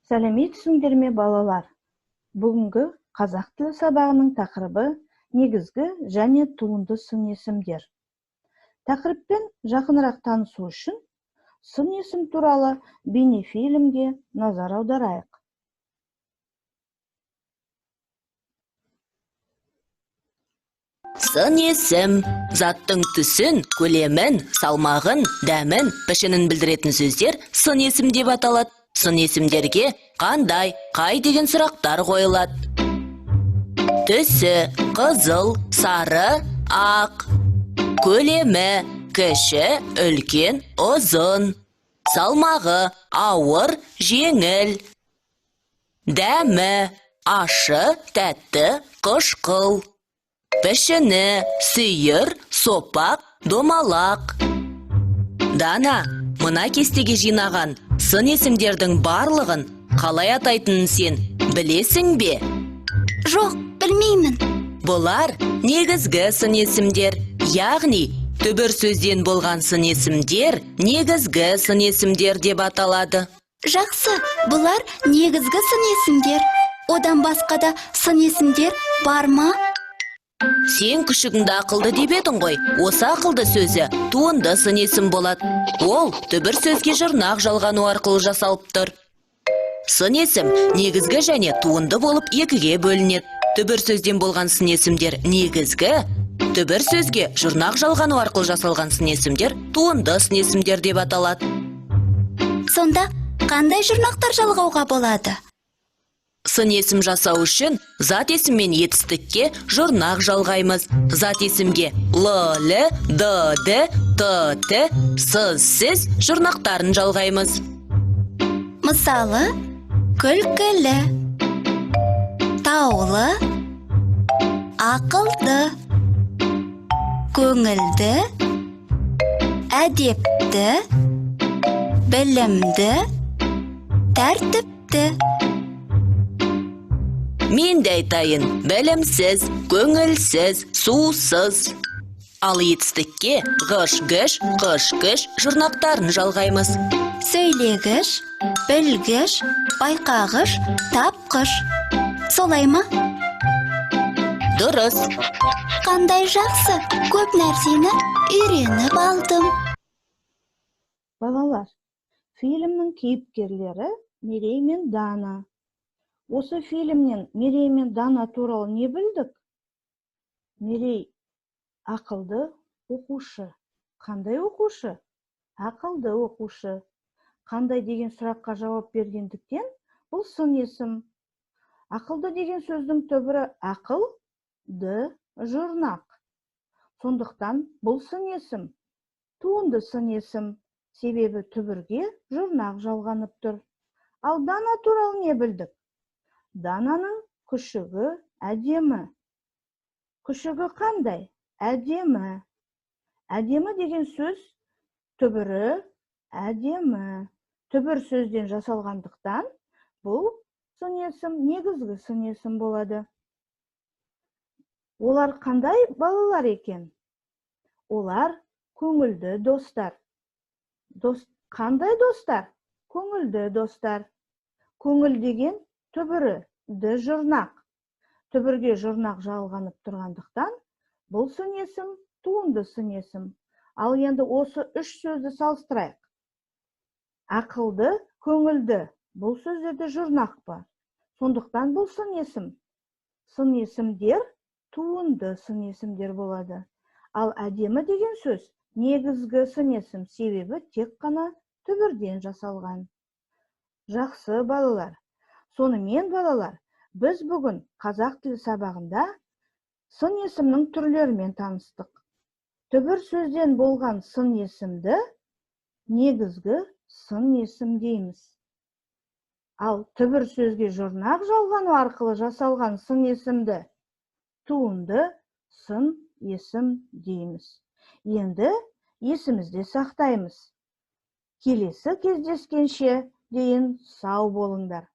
Сәлеметсіңдер ме, балалар? Бүгінгі қазақ тілі сабағының тақырыбы негізгі және туынды сын есімдер. Тақырыппен жақынырақ танысу үшін сын есім туралы бейнефильмге назар аударайық. Сын есім заттың түсін, көлемін, салмағын, дәмін, пішінін білдіретін сөздер сын есім деп аталады. Сын есімдерге қандай, қай деген сұрақтар қойылады. Түсі қызыл, сары, ақ. Көлемі кіші, үлкен, ұзын. Салмағы ауыр, жеңіл. Дәмі ашы, тәтті, қышқыл. Пішіні сүйір, сопақ, домалақ. Дана, мына кестеге жинаған сын есімдердің барлығын қалай атайтынын сен білесің бе? Жоқ, білмеймін. Бұлар негізгі сын есімдер, яғни түбір сөзден болған сын есімдер негізгі сын есімдер деп аталады. Жақсы, бұлар негізгі сын есімдер. Одан басқа да сын есімдер бар ма? Сен күшігіңді ақылды деп едің ғой. Осы ақылды сөзі туынды сын есім болады. Ол түбір сөзге жұрнақ жалғану арқылы жасалып тұр. Сын есім негізгі және туынды болып екіге бөлінеді. Түбір сөзден болған сын есімдер негізгі, түбір сөзге жұрнақ жалғану арқылы жасалған сын есімдер туынды сын есімдер деп аталады. Сонда қандай жұрнақтар жалғауға болады? Сын есім жасау үшін зат есім мен етістікке жұрнақ жалғаймыз. Зат есімге л, л, д, д, т, т, с, сіз жұрнақтарын жалғаймыз. Мысалы, күлкілі, таулы, ақылды, көңілді, әдепті, білімді, тәртіпті. Мен де айтайын, білімсіз, көңілсіз, сусыз. Ал етістікке ғыш, гіш, қыш, кіш жұрнақтарын жалғаймыз. Сөйлегіш, білгіш, байқағыш, тапқыш. Солай ма? Дұрыс. Қандай жақсы, көп нәрсені үйреніп алдым. Балалар, фильмнің кейіпкерлері Мерей мен Дана. Осы фильмнен Мерей мен Дана туралы не білдік? Мерей ақылды оқушы. Қандай оқушы? Ақылды оқушы. Қандай деген сұраққа жауап бергендіктен бұл сын есім. Ақылды деген сөздің түбірі ақыл, ды, жұрнақ. Сондықтан бұл сын есім. Туынды сын есім. Себебі түбірге жұрнақ жалғанып тұр. Ал Дана туралы не білдік? Дананың күшігі әдемі. Күшігі қандай? Әдемі. Әдемі деген сөз түбірі әдемі. Түбір сөзден жасалғандықтан бұл сын есім негізгі сын есім болады. Олар қандай балалар екен? Олар көңілді достар. Қандай достар? Көңілді достар. Көңіл деген түбірі, ді жұрнақ. Түбірге жұрнақ жалғанып тұрғандықтан бұл сын есім туынды сын есім. Ал енді осы үш сөзді салыстырайық. Ақылды, көңілді. Бұл сөздерде жұрнақ бар. Сондықтан бұл сын есім. Сын есімдер туынды сын есімдер болады. Ал әдемі деген сөз негізгі сын есім, себебі тек қана түбірден жасалған. Жақсы, балалар. Сонымен, балалар, біз бүгін қазақ тілі сабағында сын есімнің түрлерімен таныстық. Түбір сөзден болған сын есімді негізгі сын есім дейміз. Ал түбір сөзге жұрнақ жалғану арқылы жасалған сын есімді туынды сын есім дейміз. Енді есімізде сақтаймыз. Келесі кездескенше дейін сау болыңдар.